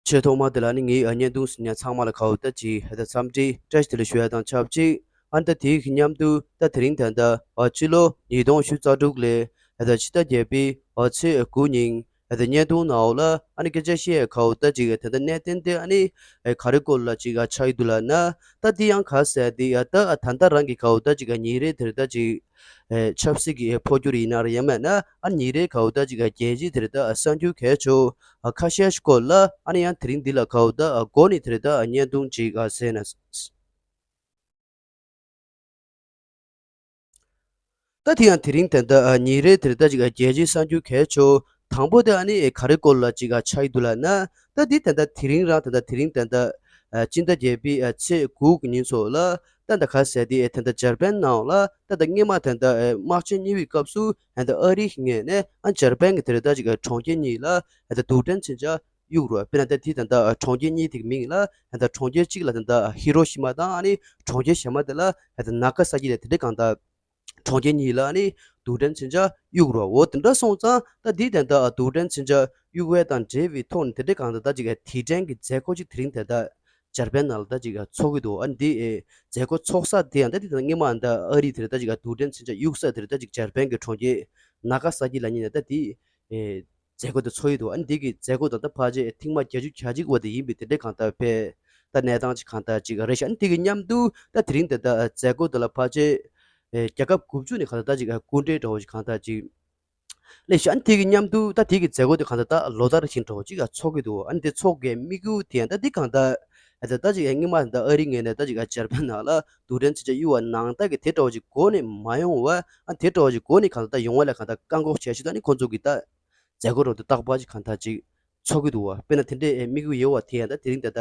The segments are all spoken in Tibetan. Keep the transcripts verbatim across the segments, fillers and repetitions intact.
ཆེས་ཐོག་མ་དེ་ལ་ནི་ངའི་ཨ་བརྙན་ཐུང་གཟིགས་མཁན་ཚང་མ་ལ་གའོ་ད་ཅིག་ཨ་ད་འཚམས་འདྲི་བཀྲ་ཤིས་བདེ་ལེགས་ཞུ་ཡ་དང་ཆབས་ཅིག་ཨ་ད་དེའི་མཉམ་དུ་ད་དེ་རིང་ད་ལྟ་ཨ་ཕྱི་ལོ་ཉིས་སྟོང་ཉི་ཤུ་རྩ་དྲུག་ལོའི་ཨ་ད་ཕྱི་ཟླ་བརྒྱད་པའི་ཨ་ཚེས་དགུ་ཉིན་ཨ་ད་བརྙན་ཐུང་ནང་ལ་ཨ་ནི་སྐད་ཆ་བཤད་ཡ་གའོ་ད་ཅིག་ཨ་ད་ད་གནད་དོན་དེ་ཨ་ནི་ཨ་ག་རེ་སྐོར་ལ་ཅིག་ཨ་ཆགས་ཡོད་འདུག་ལབ་ན། ད་འདི་ཡང་ག་ཟེར་དེ་ཨ་ད་ཨ་ད་ལྟ་རང་གི་གའོ་ད་ཅིག་ཨ་ཉིན་རེ་དེར་ད་ཅིག་ཨེ་ཆབ་སྲིད་ཀྱི་ཨེ་འཕོ་འགྱུར་ཡིན་ན་རེད། ཡང་མིན་ན་ཨ་ཉིན་རེའི་གའོ་ད་ཅིག་ག་རྒྱལ་སྤྱིའི་དེར་ད་གསར་འགྱུར་གལ་ཆེ་ཨ་ཁ་ཤས་ཤིག་སྐོར་ལ་ཨ་ནི་ཡང་དེ་རིང་འདི་ལ་གའོ་ད་ཨ་འགོ་ནས་དེར་ད་ཨ་བརྙན་ཐུང་ཅིག་ཨ་གཟིགས་ན། ད་དེ་ཡང་དེ་རིང་དེར་ད་ཨ་ཉིན་རེའི་དེར་ད་ཅིག་ག་རྒྱལ་སྤྱིའི་གསར་འགྱུར་གལ་ཆེ་དང་པོ་དེ་ཨ་ནི་ཨེ་ག་རེ་སྐོར་ལ་ཅིག་ཨ་ཆགས་ཡོད་འདུག་ལབ་ན། ད་འདི་དེ་ད་དེ་རིང་རང་དེ་ད་དེ་རིང་དེ་ད་ཨ་སྤྱི་ཟླ་བརྒྱད་པའི་ཨ་ཚེས་དགུ་གི་ཉིན་ཚོ་ལ། ད་ད་ག་ཟེར་དེ་ཨེ་ད་ད་འཇར་པན་ནང་ལ་ད་ད་སྔོན་མ་ད་ད་ཨེ་དམག་ཆེན་གཉིས་པའི་སྐབས་སུ་ཨེ་ད་ཨ་རིའི་ངོས་ནས་ཨ་འཇར་པན་གྱི་དེར་ད་ཅིག་གྲོང་ཁྱེར་གཉིས་ལ་ཨེ་ད་རྡུལ་ཕྲན་མཚོན་ཆ་གཡུག་རོགས། དཔེར་ན་ད་དེ་ད་ད་གྲོང་ཁྱེར་གཉིས་དེ་གི་མིང་ལ་ཨེ་ད་གྲོང་ཁྱེར་གཅིག་ལ་ད་ད་ཧི་རོ་ཤི་མ་དང་ཨ་ནི་གྲོང་ཁྱེར་གཞན་མ་དེ་ལ་ཨེ་ད་ན་ག་ས་ཀི་ལ་དེ་འདྲ་གང་ད་གྲོང་ཁྱེར་གཉིས་ལ་ཨ་ནི་རྡུལ་ཕྲན་མཚོན་ཆ་གཡུག་རོགས། འོ་དེ་འདྲ་སོང་ཙང་ད་འདི་ད་ད་རྡུལ་ཕྲན་མཚོན་ཆ་གཡུག་པ་དང་འབྲེལ་བའི་ཐོག་ནས་དེ་འདྲ་གང་ད་ད་ཅིག་དེ་དྲན་གྱི་མཛད་སྒོ་ཅིག་དེ་རིང་ད་ད་འཇར་པན་ནང་ལ་ད་ཅིག་ཚོགས་ཀྱི་འདུག་ཨ་ནི་འདི་ཨེ་མཛད་སྒོ་ཚོགས་ས་དེ་ཡང་ད་འདི་ད་སྔོན་མ་ད་ཨ་རི་དེར་ད་ཅིག་རྡུལ་ཕྲན་མཚོན་ཆ་གཡུག་ས་དེར་ད་ཅིག་འཇར་པན་གྱི་གྲོང་ཁྱེར་ན་ག་ས་ཀི་ལབ་མཁན་ད་འདི་ཨེ་མཛད་སྒོ་དེ་ཚོགས་ཡོད་འདུག་ཨ་ནི་འདི་གི་མཛད་སྒོ་དང་ད་ཕལ་ཆེར་ཐེངས་མ་བརྒྱད་ཅུ་གྱ་གཅིག་པ་དེ་ཡིན་པའི་དེ་འདྲའི་གང་ལྟར་དཔེ་ད་གནས་སྟངས་ཅིག་གང་ལྟར་ཅིག་རེད་ཤག་ཨ་ནི་དེ་གི་མཉམ་དུ་ད་དེ་རིང་དེ་ད་མཛད་སྒོ་དེ་ལ་ཕལ་ཆེར་ཨེ་རྒྱལ་ཁབ་དགུ་བཅུ་ནས་གང་ལྟར་ད་ཅིག་སྐུ་མགྲོན་འདྲ་བོ་ཅིག་གང་ལྟར་ཅིག་སླེབས་ཤག་ཨ་ནི་དེ་གི་མཉམ་དུ་ད་དེ་གི་མཛད་སྒོ་དེ་གང་ལྟར་ད་ལོ་ལྟར་བཞིན་འདྲ་བོ་ཅིག་ཚོགས་ཀྱི་འདུག་ཨ་ནི་དེ་ཚོགས་ཀྱི་དམིགས་ཡུལ་དེ་ཡང་ད་འདི་གང་ལྟར་ཨེ་ད་ད་ཅིག་ཨེ་སྔོན་མ་ད་ཨ་རི་ངོས་ནས་ད་ཅིག་ཨ་འཇར་པན་ནང་ལ་རྡུལ་ཕྲན་མཚོན་ཆ་གཡུག་པ་ནང་ལྟར་གྱི་དེ་འདྲ་བོ་ཅིག་འགོ་ནས་མ་ཡོང་བ་ཨ་དེ་འདྲ་བོ་ཅིག་འགོ་ནས་གང་ལྟར་ད་ཡོང་བ་ལ་གང་ལྟར་བཀག་འགོག་བྱས་ཤིག་ད་ནི་ཁོང་ཚོ་གི་ད་མཛད་སྒོ་རོགས་དེ་རྟག་པར་ཅིག་གང་ལྟར་ཅིག་ཚོགས་ཀྱི་འདུག་བ། དཔེར་ན་དེ་འདྲའི་དམིགས་ཡུལ་ཡོད་བ་དེ་ཡང་ད་དེ་རིང་ད་ལྟ་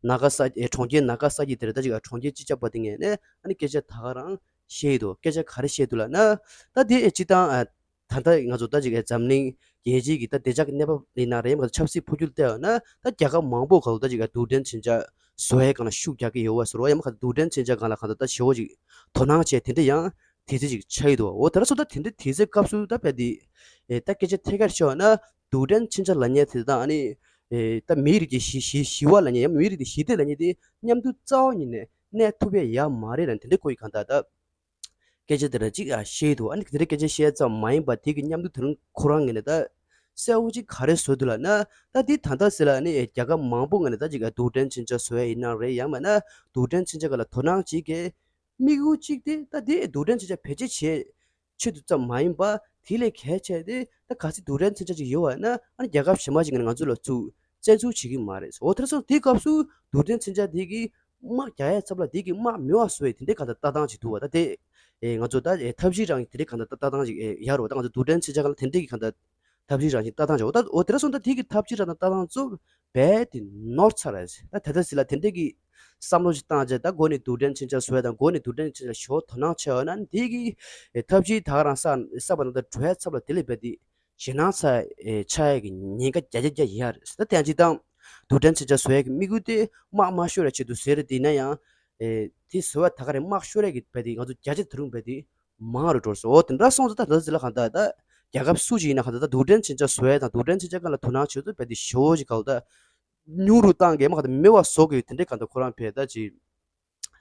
ན་ག་ས་གྲོང་ཁྱེར་ན་ག་ས་ཀི་དེར་ད་ཅིག་གྲོང་ཁྱེར་སྤྱི་ཁྱབ་པ་དེ་ངོས་ནས་ཨ་ནི་སྐད་ཆ་ད་ག་རང་བཤད་ཡི་འདུག་སྐད་ཆ་ག་རེ་བཤད་འདུག་ལབ་ན། ད་དེ་སྤྱི་བཏང་ད་ལྟ་ང་ཚོ་ད་ཅིག་འཛམ་གླིང་རྒྱལ་སྤྱིའི་གི་ད་བདེ་འཇགས་ཀྱི་གནས་བབ་ཡིན་ན་རེད། ཡང་མིན་ན་ཆབ་སྲིད་འཕོ་འགྱུར་བལྟས་ཡོང་ན་ད་རྒྱལ་ཁབ་མང་པོ་གང་ལ་ད་ཅིག་རྡུལ་ཕྲན་མཚོན་ཆ་བཟོ་ཡའི་སྒང་ལ་ཤུགས་རྒྱག་གི་ཡོད་བ་ཟེར་བ། ཡང་མིན་ན་རྡུལ་ཕྲན་མཚོན་ཆ་སྒང་ལ་གང་ལ་ད་ད་ཞེ་པོ་ཅིག་དོ་སྣང་བྱས་དེ་འདྲ་ཡང་དེ་ཚེ་ཅིག་ཆགས་ཡི་འདུག་འོ་དེ་འདྲ་སོང་ད་དེ་འདྲ་དེ་ཚེ་སྐབས་སུ་ད་བལྟས་ཏེ་ཨེ་ད་སྐད་ཆ་ཐད་ཀར་བཤད་ན་རྡུལ་ཕྲན་མཚོན་ཆ་ལབ་མཁན་དེ་དང་ཨ་ནི་ཨེ་ད་མིའི་རིགས་ཀྱི་ཞི་ཞི་ཞི་བ་ལབ་མཁན་ཡང་མིའི་རིགས་ཀྱི་ཞི་བདེ་ལབ་མཁན་དེ་མཉམ་དུ་རྩ་བ་ཉིད་ནས་གནས་ཐུབ་ཡ་ཡ་མ་རེད་ལབ་དེ་འདྲ་ཁོ་ཡི་གང་ལྟར་ད། སྐད་ཆ་དེ་འདྲ་ཅིག་ཨ་བཤད་འདུག་ཨ་ནི་དེ་འདྲ་སྐད་ཆ་བཤད་ཙམ་མ་ཡིན་པ་དེ་གི་མཉམ་དུ་དེ་རིང་ཁོ་རང་ངོས་ནས་ད་གསལ་བོ་ཅིག་ག་རེ་བཟོས་འདུག་ལབ་ན། ད་འདི་ད་ལྟ་ཟེར་ལ་ནི་རྒྱལ་ཁབ་མང་པོ་ངོས་ནས་ད་ཅིག་ཨ་རྡུལ་ཕྲན་མཚོན་ཆ་བཟོ་ཡ་ཡིན་ན་རེད། ཡང་མིན་ན་རྡུལ་ཕྲན་མཚོན་ཆ་སྒང་ལ་དོ་སྣང་བྱེད་མཁན་དམིགས་ཡུལ་གཅིག་དེ་ད་འདི་རྡུལ་ཕྲན་མཚོན་ཆ་བེད་སྤྱོད་བྱེད་ཆེད་དུ་ཙམ་མ་ཡིན་པ་དེ་ལས་གལ་ཆེ་དེ་ད་གལ་སྲིད་རྡུལ་ཕྲན་མཚོན་ཆ་ཅིག་ཡོད་པ་ཡིན་ན་ཨ་ནི་རྒྱལ་ཁབ་གཞན་པ་ཅིག་ངོས་ནས་ང་ཚོ་ལ་ཚུར་བཙན་འཛུལ་བྱེད་ཀྱི་མ་རེད། འོ་དེར་སོང་དེའི་སྐབས་སུ་རྡུལ་ཕྲན་མཚོན་ཆ་དེ་གི་དམག་རྒྱག་ཡའི་ཚབ་ལ་དེ་གི་དམག་མེད་པ་བཟོ་ཡའི་དེ་འདྲའི་གང་ལྟར་ལྟ་སྟངས་ཅིག་འདུག་བ། ད་དེ་ཨེ་ང་ཚོ་ད་ཨེ་ཐབས་ཇུས་རང་གི་དེ་འདྲའི་གང་ལྟར་ལྟ་སྟངས་ཅིག་ཨེ་ཡོད་རེད་བ། ད་ང་ཚོ་རྡུལ་ཕྲན་མཚོན་ཆ་སྒང་ལ་དེ་འདྲའི་གི་གང་ལྟར་ཐབས་ཇུས་རང་བཞིན་ལྟ་སྟངས་ཅིག་འོ་ད་འོ་དེར་སོང་ད་དེ་གི་ཐབས་ཇུས་རང་དང་ལྟ་སྟངས་ཚོ་རྦད་དེ་ནོར་ཚར་རེད། ད་ད་ལྟ་ཟེར་ལ་དེ་འདྲའི་གི་བསམ་བློ་ཅིག་བཏང་བྱས་ད་འགོ་ནས་རྡུལ་ཕྲན་མཚོན་ཆ་བཟོ་ཡ་དང་འགོ་ནས་རྡུལ་ཕྲན་མཚོན་ཆ་ཞོ་དོ་སྣང་བྱས་ཡོད་ན་དེ་གི་ཨེ་ཐབས་ཇུས་ད་ག་རང་ས་ས་པ་ནང་ད་འགྲོ་ཡ་ཚབ་ལ་དེ་ལས་རྦད་དེ་ཞེད་སྣང་ཚ་ཨེ་ཆགས་ཡས་ཀྱི་ཉེན་ཁ་བརྒྱ་ཆ་བརྒྱ་ཡོད་རེད། ད་དེ་ཡང་སྤྱིར་བཏང་རྡུལ་ཕྲན་མཚོན་ཆ་བཟོ་ཡས་ཀྱི་དམིགས་ཡུལ་དེ་དམག་མ་ཤོར་ཡ་ཆེད་དུ་ཟེར་རེད། དེ་ཡིན་ན་ཡང་ཨེ་དེ་བཟོ་བ་ད་ག་རེ་དམག་ཤོར་ཡས་ཀྱི་རྦད་དེ་ང་ཚོ་བརྒྱ་ཆ་དེ་རུང་རྦད་དེ་མང་རུ་འགྲོ་སོང་། འོ་དེ་འདྲ་སོང་ཙང་ད་ད་ཟེར་ལ་གང་ལྟར་ད་རྒྱལ་ཁབ་སུ་ཞིག་ཡིན་ན་གང་ལྟར་ད་རྡུལ་ཕྲན་མཚོན་ཆ་བཟོ་ཡས་དང་རྡུལ་ཕྲན་མཚོན་ཆ་སྒང་ལ་དོ་སྣང་བྱེད་ཚུལ་རྦད་དེ་ཞོ་ཞིག་གང་ལྟར་ཉུང་རུ་བཏང་གི་མ་གང་ལྟར་མེད་པ་བཟོ་དགོས་དེ་འདྲའི་གང་ལྟར་ཁོ་རང་བས་ད་ཅིག་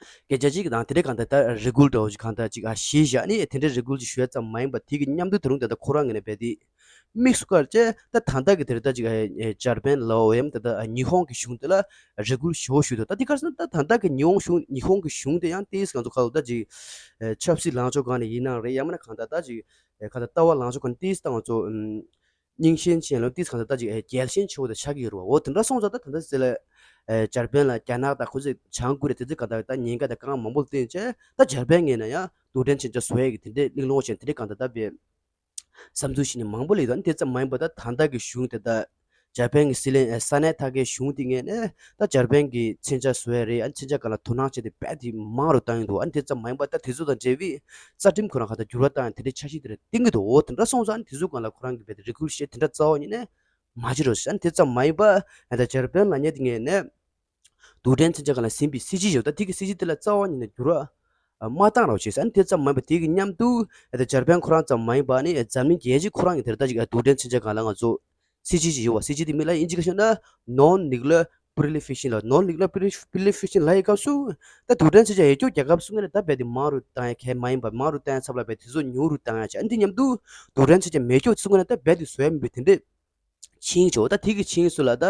སྐད་ཆ་གཅིག་དང་དེ་འདྲའི་གང་ལྟར་ད་རེ་སྐུལ་འདྲ་བོ་ཅིག་གང་ལྟར་ཅིག་ཨ་ཞེས་བཞག་ནས་དེ་འདྲའི་རེ་སྐུལ་ཅིག་ཞུ་ཡ་ཙམ་མ་ཡིན་པ་དེ་གི་མཉམ་དུ་དེ་རུང་ད་ལྟ་ཁོ་རང་ངོས་ནས་རྦད་དེ་དམིགས་སུ་བཀར་བྱས་ད་ད་ལྟ་གི་དེ་རེད་ད་ཅིག་ཨ་འཇར་པན་ལའོ་ཡང་ད་ལྟ་ཉི་ཧོང་གི་གཞུང་དེ་ལ་རེ་སྐུལ་ཞེ་པོ་ཞུས་འདུག་ད་འདི་ག་རེ་ཟེར་ན་ད་ད་ལྟ་གི་ཉི་ཧོང་གཞུང་ཉི་ཧོང་གི་གཞུང་དེ་ཡང་ཏིས་ང་ཚོ་ཁ་ལོ་ད་ཅིག་ཆབ་སྲིད་ལངས་ཕྱོགས་སྒང་ནས་ཡིན་ན་རེད། ཡང་མིན་ན་གང་ལྟར་ད་ཅིག་གང་ལྟར་ལྟ་བ་ལངས་ཕྱོགས་སྒང་ནས་ཏིས་ད་ང་ཚོ་རྙིང་ཞེན་ཅན་ལ་ཏིས་གང་ལྟར་ད་ཅིག་རྒྱལ་ཞེན་ཆེ་བོ་དེ་ཆགས་ཀྱི་ཡོད་རེད་བ། འོ་དེ་འདྲ་སོང་ཙང་ད་ད་ལྟ་ཟེར་ལ་འཇར་པན་ལ་རྒྱ་ནག་དང་ཁོ་ཚོས་བྱང་ཀོ་རི་ཡ་དེ་ཚོས་ག་ད་ད་ཉེན་ཁ་དང་དཀའ་ངལ་མང་པོ་བསྟན་བྱས་ད་འཇར་པན་ངོས་ནས་ཡང་རྡུལ་ཕྲན་མཚོན་ཆ་བཟོ་ཡས་ཀྱི་དེ་འདྲའི་གླེང་སློང་བྱས་དེ་འདྲའི་གང་ལྟར་ད་བས་བསམ་ཚུལ་བྱས་ནས་མང་པོ་སླེབས་ཡོད། ཨ་ནི་དེ་ཙམ་མ་ཡིན་པ་ད་ད་ལྟ་གི་གཞུང་དེ་ད་འཇར་པན་གྱི་སྲིད་བློན་ས་གནས་དག་གི་གཞུང་དེ་ངོས་ནས་ད་འཇར་པན་གྱི་མཚོན་ཆ་བཟོ་ཡས་རེད། ཨ་ནི་མཚོན་ཆ་སྒང་ལ་དོ་སྣང་བྱས་ཏེ་རྦད་དེ་མང་རུ་བཏང་ཡོད་འདུག་ཨ་ནི་དེ་ཙམ་མ་ཡིན་པ་ད་དེ་ཚོ་དང་འབྲེལ་བའི་རྩ་ཁྲིམས་ཁོ་རང་ག་ད་འགྱུར་བ་བཏང་ཡ་དེ་འདྲའི་འཆར་གཞི་དེ་རེད་བཏིང་གི་འདུག་འོ་དེ་འདྲ་སོང་ཙང་ཨ་ནི་དེ་ཚོ་སྒང་ལ་ཁོ་རང་གིས་རྦད་དེ་རེ་སྐུལ་བྱས་དེ་འདྲ་རྩ་བ་ཉིད་ནས་མ་བྱེད་རོགས་ཞེས། ཨ་ནི་དེ་ཙམ་མ་ཡིན་པ་ཨ་ད་འཇར་པན་ལབ་མཁན་དེ་ངོས་ནས་རྡུལ་ཕྲན་མཚོན་ཆ་སྒང་ལ་ཟིན་པའི་སྲིད་ཇུས་ཡོད། ད་དེ་གི་སྲིད་ཇུས་དེ་ལ་རྩ་བ་ཉིད་ནས་འགྱུར་བ་མ་བཏང་རོགས་བྱས། ཨ་ནི་དེ་ཙམ་མ་ཡིན་པ་དེ་གི་མཉམ་དུ་ཨ་ད་འཇར་པན་ཁོ་རང་ཙམ་མ་ཡིན་པ་ཨ་ནི་འཛམ་གླིང་རྒྱལ་སྤྱི་ཁོ་རང་གི་དེར་ད་ཅིག་རྡུལ་ཕྲན་མཚོན་ཆ་སྒང་ལ་ང་ཚོ་ སྲིད་ཇུས་ཅིག་ཡོད་པ། སྲིད་ཇུས་དེ་མིང་ལ་དབྱིན་ཇི་སྐད་ཤོད་ན་non nuclear proliferation ལ། non nuclear proliferation ལ་ཡི་སྐབས་སུ་ད་རྡུལ་ཕྲན་མཚོན་ཆ་ཡོད་རྒྱུ་རྒྱལ་ཁབ་སུ་ངོས་ནས་ད་རྦད་དེ་མང་རུ་བཏང་ཡ་གལ་མ་ཡིན་པ། མང་རུ་བཏང་ཡ་ཚབ་ལ་རྦད་དེ་ཚོ་ཉུང་རུ་བཏང་ཡ་བྱས། ཨ་ནི་དེ་མཉམ་དུ་རྡུལ་ཕྲན་མཚོན་ཆ་མེད་རྒྱུ་ཚོ་ངོས་ནས་ད་རྦད་དེ་བཟོ་ཡ་མིན་པའི་དེ་འདྲས་ཆིངས་བྱས། ད་དེ་གི་ཆིངས་སུ་ལ་ད་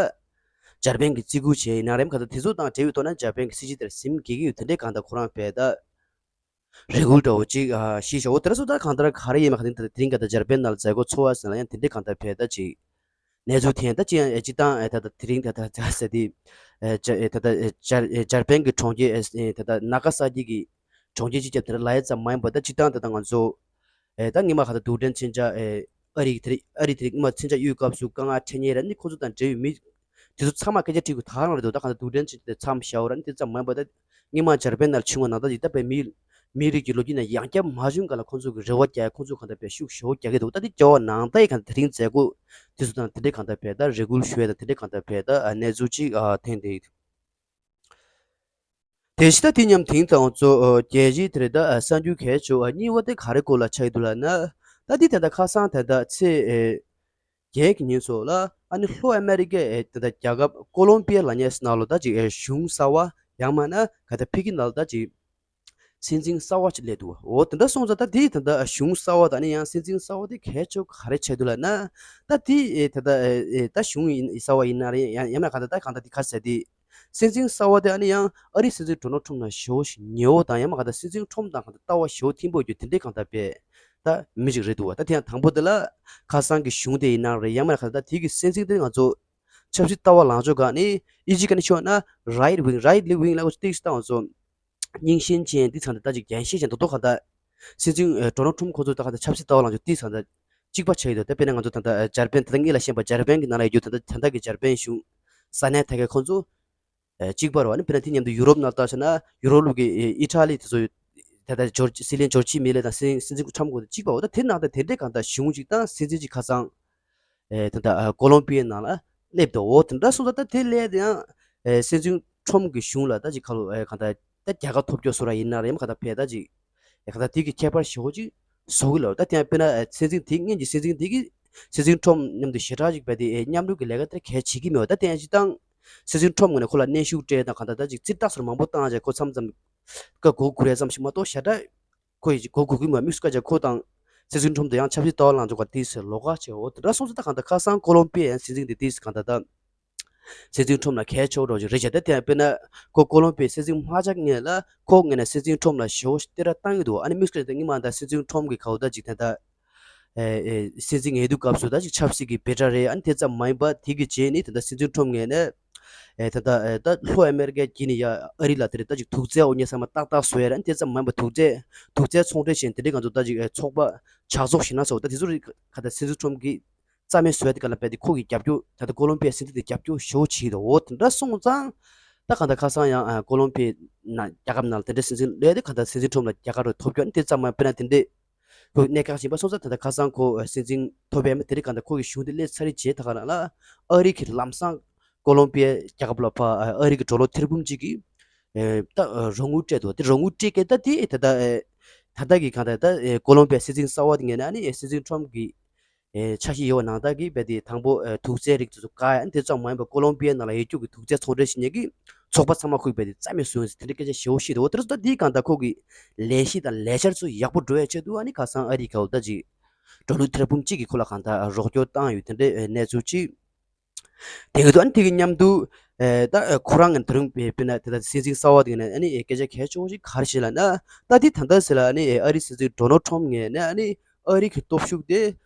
འཇར་པན་གྱིས་བརྩི་བཀུར་བྱས་ཡིན་ན་རེད། ག་ད་དེ་ཚོ་དང་འབྲེལ་ཡོད་ཐོག་ན་འཇར་པན་གྱི་སྲིད་ཇུས་དེར་ཟིན་དགོས་ཀྱི་ཡོད། དེ་འདྲས་གང་ལྟར་ཁོ་རང་བས་ད་རེ་སྐུལ་འདྲ་བོ་ཅིག་ཨ་ཞུས་བཞག་འོ་དེ་འདྲ་སོང་ཙང་གང་ལྟར་ག་རེ་ཡིན་མིན་ག་དེ་དེ་རིང་ག་ད་འཇར་པན་ནང་ལ་མཛད་སྒོ་ཚོགས་པ་ཟེར་ན་ཡང་དེ་འདྲས་གང་ལྟར་བས་ད་ཅིག་གནས་ཚུལ་ཐོན། ད་ཅི་ཡང་ཨེ་སྤྱིར་བཏང་ཨེ་ད་ད་དེ་རིང་ད་ད་ད་ཟེར་དེ་ཨེ་ཇ་ཨེ་ད་ད་ཨེ་འཇར་ཨེ་འཇར་པན་གྱི་གྲོང་ཁྱེར་ཨེ་ཨེ་ད་ད་ན་ག་ས་ཀི་གི་གྲོང་ཁྱེར་སྤྱི་ཁྱབ་དེ་འདྲ་ལབ་ཡ་ཙམ་མ་ཡིན་པ། ད་སྤྱིར་བཏང་ད་ད་ང་ཚོ་ཨེ་ད་སྔོན་མ་ག་ད་རྡུལ་ཕྲན་མཚོན་ཆ་ཨེ་ཨ་རི་གི་དེ་རིང་ཨ་རི་དེ་རིང་སྔོན་མ་མཚོན་ཆ་གཡུག་སྐབས་སུ་དཀའ་ངལ་འཕྲད་མཁན་ར་ནི་ཁོ་ཚོ་དང་འབྲེལ་བའི་མི་དེ་ཚོ་ཚང་མ་སྐད་ཆ་དྲིས་དགོས་ད་ག་རང་རེད་འདུག་ད་ག་ད་རྡུལ་ཕྲན་མཚོན་ཆ་དེ་མཚམས་བཞག་ར་ནི་དེ་ཙམ་མ་ཡིན་པ། ད་སྔོན་མ་འཇར་པན་ནང་བྱུང་བ་ནང་ལྟར་ཅིག་ད་བས་མི་མི་རིགས་ཀྱི་ལོ་རྒྱུས་ནང་ཡང་བསྐྱར་མ་བྱུང་ག་ལ་ཁོ་ཚོ་གི་རེ་བ་རྒྱག་ཁོ་ཚོ་གང་ལྟར་བས་ཤུགས་ཞེ་པོ་རྒྱག་གི་འདུག་ད་དེ་རྒྱག་པ་ནང་ལྟར་ཡི་གང་ལྟར་དེ་རིང་མཛད་སྒོ་དེ་ཚོ་དང་དེ་འདྲས་གང་ལྟར་བས་ད་རེ་སྐུལ་ཞུ་ཡ་དང་དེ་འདྲས་གང་ལྟར་བས་ད་གནས་ཚུལ་ཅིག་ཐོན་བསྡད་ཡོད། དེ་བཞིན་ད་དེ་མཉམ་དེང་དང་ཚོ་རྒྱལ་སྤྱིའི་དེ་རེད་ད་གསར་འགྱུར་གལ་ཆེ་བ་གཉིས་པ་དེ་ག་རེ་སྐོར་ལ་ཆགས་ཡོད་འདུག་ལབ་ན། ད་དེ་ད་ལྟ་ཁ་སང་ད་ལྟ་ཚེས་བརྒྱད་ཀྱི་ཉིན་སོགས་ལ་ཨ་ནི་ལྷོ་ཨ་མེ་རི་ཀའི་ད་ལྟ་རྒྱལ་ཁབ་ཀོ་ལོམ་པི་ཡ་ལབ་མཁན་ནང་ལོ་ད་ཅིག་གཞུང་གསར་བ་ཡང་མིན་ན་ག་ད་ཕ་གི་ནང་ལ་ད་ཅིག་སྲིད་འཛིན་གསར་བ་ཅིག་སླེབས་འདུག་འོ་དེ་འདྲ་སོང་ཙང་ད་དེ་ད་ལྟ་གཞུང་གསར་བ་དང་ནི་ཡང་སྲིད་འཛིན་གསར་བ་དེ་གལ་ཆེ་ག་རེ་ཆགས་འདུག་ལབ་ན། ད་དེ་ད་ལྟ་ད་གཞུང་ཡིན་གསར་བ་ཡིན་ན་རེད། ཡང་ཡང་ན་ག་ད་ད་གང་ལྟར་དེ་ག་ཟེར་དེ། སྲིད་འཛིན་གསར་བ་དེ་ཨ་ནི་ཡང་ཨ་རིའི་སྲིད་འཛིན་ཌོ་ནལ་ཊམ་ལ་ཞེ་པོ་ཞིག་ཉེ་བོ་དང་ཡང་མ་ག་ད་སྲིད་འཛིན་ཊམ་དང་ག་ད་ལྟ་བ་ཞེ་པོ་མཐུན་པོ་ཡོད་རྒྱུ་དེ་འདྲའི་གང་ལྟར་བས་ད་མི་ཞིག་རེད་འདུག་བ། ད་དེ་ཡང་དང་པོ་དེ་ལ་ཁ་སང་གི་གཞུང་དེ་ཡིན་ན་རེད། ཡང་མ་ག་ད་དེ་གི་སྲིད་འཛིན་དེ་ང་ཚོ་ཆབ་སྲིད་ལྟ་བ་ལངས་ཕྱོགས་སྒང་ནས་ཨི་ཇི་ག་ནས་ཤོད་ན་རའིཊ་ཝིང་རའིཊ་ཝིང་ལ་ཏིག་སྟངས་ཚོ་རྙིང་ཞེན་ཅན་དེ་ཚང་ད་ད་ཅིག་རྒྱན་ཤེས་ཅན་ཏོག་ཏོག་ག་ད་སྲིད་འཛིན་ཌོ་ནལ་ཊམ་ཁོ་ཚོ་ད་ག་ད་ཆབ་སྲིད་ལྟ་བ་ལངས་ཕྱོགས་དེ་ཚང་ད་གཅིག་པ་ཆགས་ཡོད་དོ། ད་དཔེར་ན་ང་ཚོ་ད་ལྟ་འཇར་པན་ད་ལྟ་ངེད་ལ་ཤེས་པ་འཇར་པན་གྱི་ནང་ལ་ཡོད་རྒྱུ་ད་ལྟ་ད་ལྟ་གི་འཇར་པན་གཞུང་ས་གནས་ད་གའི་ཁོ་ཚོ་གཅིག་པ་རེད་བ། ཨ་ནི་དཔེར་ན་དེ་མཉམ་དུ་ཡུ་རོབ་ནང་ལྟ་བྱས་ན་ཡུ་རོབ་ལུགས་ཀྱི་ཨི་ཊ་ལི་དེ་ཚོ་ད་ལྟ་ཇོར་སྲིད་བློན་ཇོར་ཇི་མེ་ལེ་དང་སྲིད་སྲིད་འཛིན་ཊམ་ཁོ་ཚོ་གཅིག་པ་འོ། ད་དེ་ནང་ད་དེ་འདྲའི་གང་ལྟར་གཞུང་གཅིག་དང་སྲིད་འཛིན་གཅིག་ཁ་སང་ཨེ་ད་ལྟ་ཨ་ཀོ་ལོམ་པི་ཡའི་ནང་ལ་སླེབས་འདུག་འོ་དེ་འདྲ་སོང་ཙང་ད་དེ་སླེབས་དེ་ཡང་ཨེ་སྲིད་འཛིན་ཊམ་གྱི་གཞུང་ལ་ད་ཅིག་ཁ་ལོ་ཨེ་གང་ལྟར་ད་རྒྱལ་ཁ་ཐོབ་རྒྱུ་བཟོ་ར་ཡིན་ན་རེད། ཡང་གང་ལྟར་བས་ད་ཅིག་ཨེ་གང་ལྟར་དེ་གི་ཁྱད་པར་ཞེ་པོ་ཅིག་བཟོ་གི་ལ། ད་དེ་ཡང་དཔེར་ན་ཨེ་སྲིད་འཛིན་དེ་སྔོན་གྱི་སྲིད་འཛིན་དེ་གི་སྲིད་འཛིན་ཊམ་མཉམ་དུ་ཞེ་དྲག་ཅིག་བས་དེ་ཨེ་མཉམ་རུབ་ཀྱི་ལས་ཀ་དེ་གལ་བྱེད་ཀྱི་མེད་པ། ད་དེ་ཡང་སྤྱིར་བཏང་སྲིད་འཛིན་ཊམ་ངོས་ནས་ཁོ་ལ་གནོན་ཤུགས་སྤྲད་དང་གང་ལྟར་ད་ཅིག་རྩིས་རྟགས་སོགས་མང་པོ་བཏང་བྱས་ཁོ་མཚམས་མཚམས་ཀ་མགོ་སྒུར་ཡ་ཙམ་ཞིག་མ་གཏོགས་ཞེ་དྲག་ཁོ་ཡི་མགོ་སྒུར་གི་མ་མིག་སུ་ཀ་ཅག་ཁོ་དང་སྲིད་འཛིན་ཊམ་དང་ཡང་ཆབ་སྲིད་ལྟ་བ་ལངས་ཕྱོགས་ཀ་ཏིས་ལོགས་ཀ་བྱས། འོ་དེ་འདྲ་སོང་ཙང་ད་གང་ལྟར་ཁ་སང་ཀོ་ལོམ་པི་ཡའི་སྲིད་འཛིན་དེ་ཏིས་གང་ལྟར་ད་སྲིད་འཛིན་ཊམ་ལ་གལ་ཆེ་བོ་འདྲ་བོ་ཅིག་རེད་བྱས། ད་དེ་ཡང་དཔེར་ན་ཁོ་ཀོ་ལོམ་པི་ཡའི་སྲིད་འཛིན་མ་ཆགས་སྔོན་ལ་ཁོ་ངོས་ནས་སྲིད་འཛིན་ཊམ་ལ་ཞེ་པོ་ཞིག་བསྟོད་ར་བཏང་གི་འདུག་ཨ་ནི་མིག་སུ་ཀ་ཅག་ད་སྔོན་མ་ད་སྲིད་འཛིན་ཊམ་གི་ག་འོ་ད་ཅིག་དེ་ད་ཨེ་ཨེ་སྲིད་འཛིན་ཡིན་དུས་སྐབས་སུ་ད་ཅིག་ཆབ་སྲིད་ཀྱི་བེ་ཊ་རེད། ཨ་ནི་དེ་ཙམ་མ་ཡིན་པ་དེ་གི་རྗེས་ནི་ད་ལྟ་སྲིད་འཛིན་ཊམ་ངོས་ནས་ཨེ་ད་ལྟ་ཨེ་ད་ལྷོ་ཨ་མེ་རི་ཀའི་དཀྱིལ་ནས་ཡ་ཨ་རི་ལ་དེ་རེད་ད་ཅིག་དུག་རྫས་འོ་ཉེ་ཚང་མ་ཏག་ཏག་བཟོ་ཡ་རེད། ཨ་ནི་དེ་ཙམ་མ་ཡིན་པ་དུག་རྫས་དུག་རྫས་ཚོང་འབྲེལ་བྱས་དེ་འདྲའི་ང་ཚོ་ད་ཅིག་ཨེ་ཚོགས་པ་ཇག་ཚོགས་ཞིག་ན་ཚོགས་ད་དེ་ཚོ་རིགས་ག་ད་སྲིད་འཛིན་ཊམ་གིས་རྩ་མེད་བཟོ་ཡ་དེ་ག་ལ་བས་དེ་ཁོ་གི་རྒྱབ་སྐྱོར་ད་ལྟ་ཀོ་ལོམ་པི་ཡའི་སྲིད་འཛིན་དེ་རྒྱབ་སྐྱོར་ཞེ་པོ་བྱེད་ཀྱི་འདུག་འོ་དེ་འདྲ་སོང་ཙང་ད་གང་ལྟར་ཁ་སང་ཡང་ཨ་ཀོ་ལོམ་པི་ཡའི་ནང་རྒྱལ་ཁབ་ནང་ལ་དེ་འདྲའི་སྲིད་འཛིན་སླེབས་དེ་གང་ལྟར་སྲིད་འཛིན་ཊམ་ལ་རྒྱལ་ཁ་རུ་ཐོབ་རྒྱུ་ཨ་ནི་དེ་ཙམ་མ་ཡིན་པ་དཔེར་ན་དེ་འདྲའི་ཁོ་གནད་འགག་ཡིན་པ་སོང་ཙང་ད་ལྟ་ཁ་སང་ཁོ་སྲིད་འཛིན་ཐོབ་པའི་མི་དེ་རིང་གང་ལྟར་ཁོ་གི་གཞུང་དེ་སླེབས་ཚར་རེད་བྱས་ད་ག་རང་ལ་ཨ་རི་གི་ལམ་སང་ཀོ་ལོམ་པི་ཡ་རྒྱལ་ཁབ་ལ་ཕ་ཨ་རི་གི་ཌོ་ལར་ཐེར་འབུམ་གཅིག་གི་ཨེ་ད་རོགས་དངུལ་སྤྲད་འདུག་དེ་རོགས་དངུལ་སྤྲད་སྐད་ད་དེ་ད་ད་ཨེ་ད་ད་གི་གང་ལྟར་ད་ཨེ་ཀོ་ལོམ་པི་ཡ་སྲིད་འཛིན་གསར་བ་དེ་ངོས་ནས་ཨ་ནི་ཨེ་སྲིད་འཛིན་ཊམ་གི་ཨེ་འཆར་གཞི་ཡོད་པ་ནང་ལྟར་གྱི་རྦད་དེ་དང་པོ་ཨེ་དུག་རྫས་རིགས་དེ་ཚོ་བཀག་ཡ། ཨ་ནི་དེ་ཙམ་མ་ཡིན་པར་ཀོ་ལོམ་པི་ཡའི་ནང་ལ་ཡོད་རྒྱུ་གི་དུག་རྫས་ཚོང་འབྲེལ་བྱེད་མཁན་གྱི་ཚོགས་པ་ཚང་མ་ཁོ་གིས་རྦད་དེ་རྩ་མེད་བཟོས་ཡོད་ཟེར་དེ་འདྲའི་སྐད་ཆ་ཞེ་པོ་བཤད་འདུག་འོ་དེ་རེད་ད་དེའི་གང་ལྟར་ཁོ་གི་ལས་གཞི་དང་ལས་འཆར་ཚོ་ཡག་པོ་འགྲོ་ཡ་ཆེད་དུ་ཨ་ནི་ཁ་སང་ཨ་རིའི་ག་འོ་ད་ཅིག་ཌོ་ལར་ཐེར་འབུམ་གཅིག་གིས་ཁོ་ལ་གང་ལྟར་རོགས་སྐྱོར་བཏང་ཡོད་དེ་འདྲའི་ཨེ་གནས་ཚུལ་ཅིག་དེ་གི་དུ་ཨ་ནི་དེ་གི་མཉམ་དུ་ཨེ་ད་ཨེ་ཁོ་རང་གི་དེ་རིང་དཔེར་ན་དེ་ད་སྲིད་འཛིན་གསར་བ་དེ་གི་ནས་ཨ་ནི་ཨེ་སྐད་ཆ་གལ་ཆེ་བོ་ཞིག་ག་རེ་བཤད་ལབ་ན། ད་དེ་ད་ལྟ་ཟེར་ལ་ཨ་ནི་ཨེ་ཨ་རིའི་སྲིད་འཛིན་ཌོ་ནལ་ཊམ་ངོས་ནས་ཨ་ནི་ཨ་རི་གི་སྟོབས་ཤུགས་དེ་